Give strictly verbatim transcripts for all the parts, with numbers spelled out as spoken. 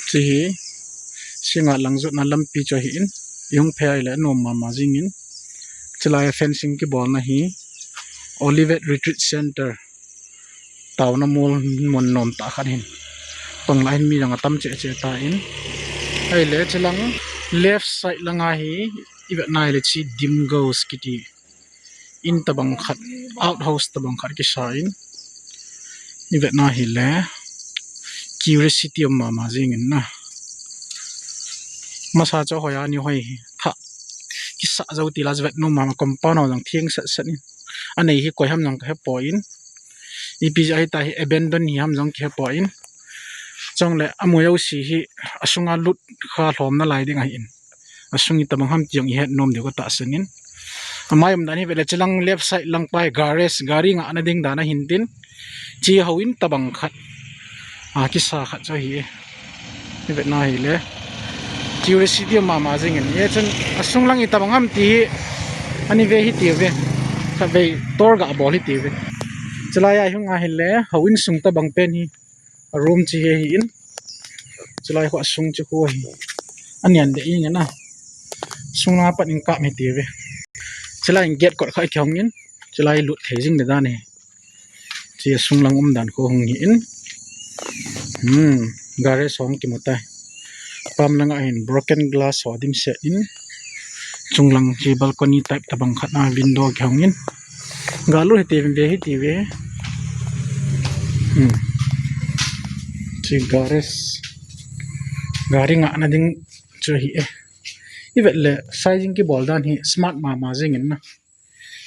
Chi hi Singngat lang jotna lampi chu ahi in, ihung phe ahile anom mama jingin, chulai a fencing kibolna hi Olivet Retreat Center, taona mol mun nom tah khat hin, tong lai hin mi jong atam cheh cheh tan, ahile chulang left side langa hi ivetna ahile chi Dim Ghost kiti in tabang khat, outhouse tabang khat kisa in, ivetna ahile curiosity um mama jingin na. Masa chu hoi a ni hoi hi tha kisa jou ti la, vet nom mama, compound ho jong theng set set in. Anei hi koi ham jong kahepoi in. Ipi jeh a hitia hi abandon hi ham jong kahepoi in. Chule amu jouse hi asunga lut kha lhomna lai ding ahi in. Asung itabang ham ti jong ihet nom diu katahsan in. Amai umdan hi vele chulang left side lang pa hi garage, gari ngahna ding dan ahin tin. Chi houin tabang khat, a, kisa khat chu ahi e. Ivetna ahile curiosity mama jingin. Hichun asung lang itabang ham ti hi ani ve hitiuve. Khatvei tour gabol hitiuve. Chulai a ihung ahile houin sung tabang pen hi room chi hi ahi in. Chulai khu asung chu khu ahi. Anian deh jeng in a. Sung langa pat in kap hitiuve. Chulai in gate kot khat kihong in. Chulai lut thei jing ding dan ahi. Chi asung lang umdan khu hung hi in. Hmm, garage hung kimu tai. Pam langa hin broken glass ho dimset in. Chunglang hi balcony type tabang khat a window kihong in. Galut hitiuvin ve hitiuve. Hmm. Chi garage. Gari ngahna ding chu ahi e. Ivet le sizing kibol dan hi smart mama jingin na.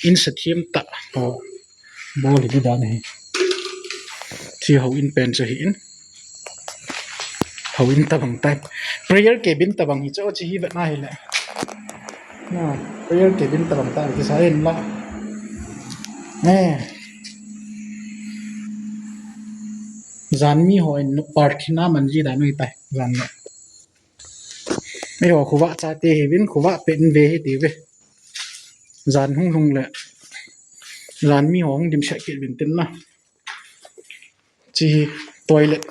In sathem tah ho bol hi ding dan ahi. Chi houin pen chu ahi in. Houin tabang type. Prayer cabin tabang hi chu chi hi vetna ahile. Na, prayer cabin tabang type kisa in la. Eh. Jan mi hon prarthana man ji dan u ahitai. Jan le. Eiho khovah chate hiuvin, khovah pen ve hitiuve. Jan hung lhung le, jan mi ho hung dimset kit uvin tin na. Chi hi toilet.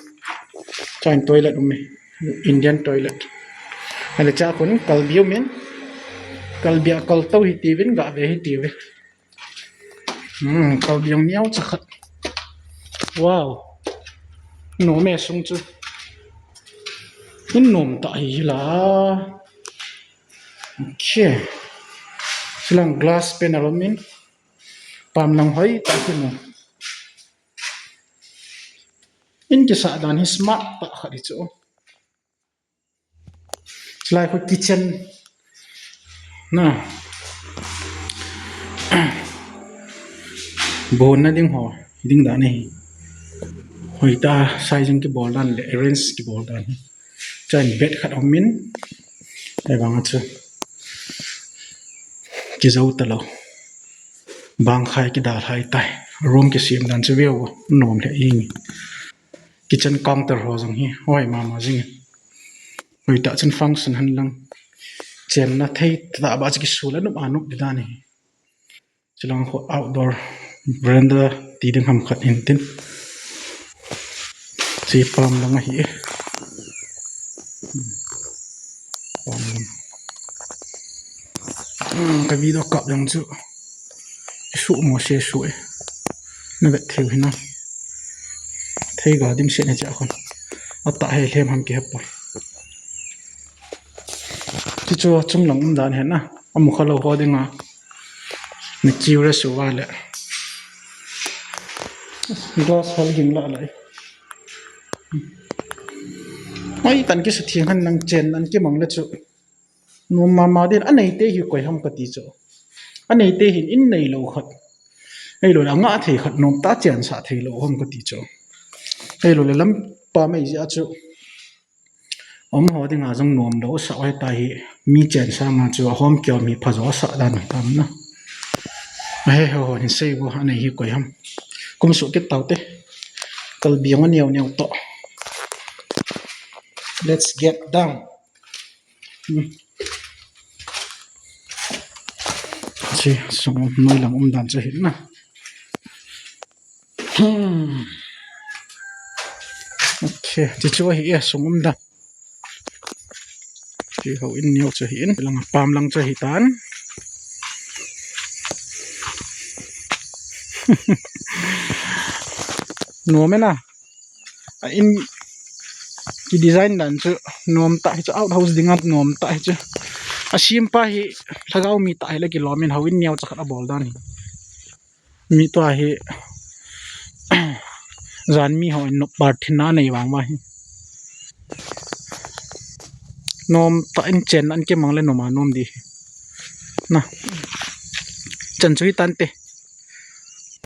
Chuin toilet um e. Indian toilet. Ahile chua khun kalbi um in. Kalbi a kaltou hitiuvin, gave hitiuve. Hmm, kalbi jong neocha khat. Wow. Nom e sung chu. In nom tah hi la. Okay. Chulang glass panel um in. Pam lang hoi tah kimu. In kisah dan hi smart tah khat hi chu. Chulai khu kitchen. Na. Bonna ding ho, ding dan ahi. Hoitah a sizing kibol dan le arrange kibol dan hi. Chuin bed khat um in. Ahivang a chu kijou talou. Bang khai kidalhai tai. Room kisem dan chu veu nom lheh jeng e. Kitchen counter ho jong hi hoi mama jing e. Hoitah chun function hen lang, chenna thei tah ba chu kisul a nop a nop ding dan ahi. Chulang khu outdoor veranda ti ding ham khat hin tin. Chi pam lang ahi e. Pam lang. Hmm, ka video kap jong chu. Suh mo se suh e. Na vet thei u hinam. Theiga dimset na cha khun. Atah he lhem ham kihepoi. Chi chu chunglang umdan hina. Amu khalou ho dinga. Na curious uva le. Glass hal hin la lai. Hoi tan kisa theng hen lang, chen an kimang le chu. Nom mama ding, aneite hi koi ham kati chu. Aneite hin in neilou khat. Ahilou le angah thei khat, nomtah a chensah theilou ham kati chu. Ahilou le lampi mai jeh a chu. Amaho dinga jong nomlou asah u ahitai hi, mi chensah ma chu ahom kiom hi phajo asah dan u ahitam na. Ahe ho ho hin sei u, anei hi koi ham. Kum suh kit taute. Kalbi jong aneo neo toh. Let's get down. Hmm. Chi, sung um, noi lang umdan chu ahi na. Hmm. Okay, chi chu ahi e, sung umdan. Chi houin neo chu hi in, lang pam lang chu hi tan. Nom e na. A in ki design dan chu nom tah hi chu, out house dinga nom tah hi chu. A sem pa hi lhagao mi tah hi le kilom in, houin neo chu khat a bol dan hi. Mi tua hi jan mi ho in nop bar thin na nei vang va hi. Nom tah in chen an ke mang le nom a nom di. Na. Chan chu hi tan te.